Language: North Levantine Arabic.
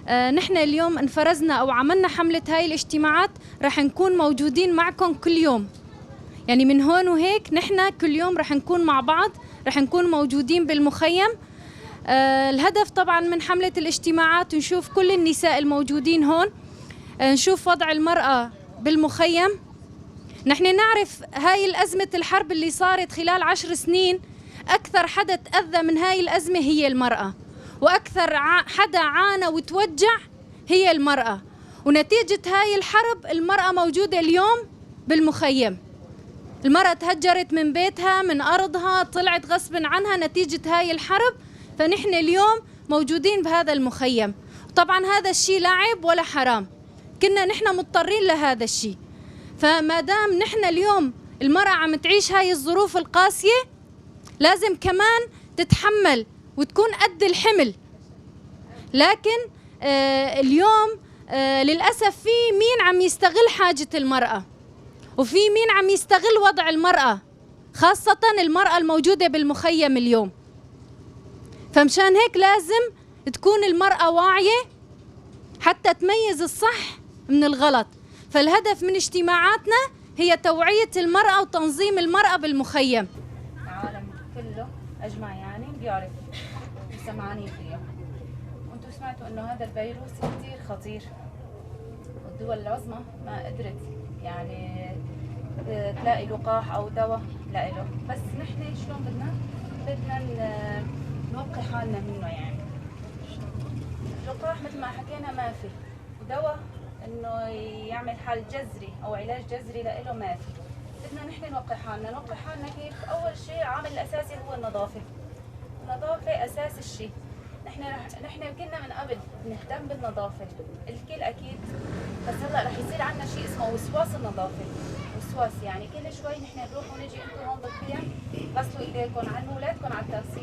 نحن اليوم انفرزنا أو عملنا حملة هاي الاجتماعات، رح نكون موجودين معكم كل يوم. يعني من هون وهيك نحن كل يوم رح نكون مع بعض، رح نكون موجودين بالمخيم. الهدف طبعا من حملة الاجتماعات نشوف كل النساء الموجودين هون، نشوف وضع المرأة بالمخيم. نحن نعرف هاي الأزمة الحرب اللي صارت خلال 10 سنين، أكثر حدا تأذى من هاي الأزمة هي المرأة، وأكثر حدا عانى وتوجع هي المرأة. ونتيجة هاي الحرب المرأة موجودة اليوم بالمخيم. المرأة تهجرت من بيتها، من أرضها، طلعت غصب عنها نتيجة هاي الحرب. فنحن اليوم موجودين بهذا المخيم. طبعا هذا الشيء لا عيب ولا حرام، كنا نحن مضطرين لهذا الشيء. فما دام نحن اليوم المرأة عم تعيش هاي الظروف القاسية، لازم كمان تتحمل وتكون قد الحمل. لكن اليوم للأسف في مين عم يستغل حاجة المرأة، وفي مين عم يستغل وضع المرأة، خاصة المرأة الموجودة بالمخيم اليوم. فمشان هيك لازم تكون المرأة واعية حتى تميز الصح من الغلط. فالهدف من اجتماعاتنا هي توعية المرأة وتنظيم المرأة بالمخيم. العالم كله أجمع يعني بيعرف وسمعانين فيه، وانتم سمعتوا انه هذا الفيروس كثير خطير، والدول العظمى ما قدرت يعني تلاقي لقاح او دواء لإله. بس نحن شلون بدنا نوقي حالنا منه؟ يعني لقاح مثل ما حكينا ما في، ودواء انه يعمل حل جذري او علاج جذري لإله ما في. بدنا نحن نوقي حالنا. نوقي حالنا كيف؟ اول شيء عامل الاساسي هو النظافه. النظافه اساس الشيء. نحن كنا من قبل نهتم بالنظافه، الكل اكيد، بس هلا رح يصير عندنا شيء اسمه وسواس النظافه. وسواس يعني كل شوي نحن نروح ونجي، انتم هون بالخيام غسلوا ايديكم، علموا اولادكم على التغسيل.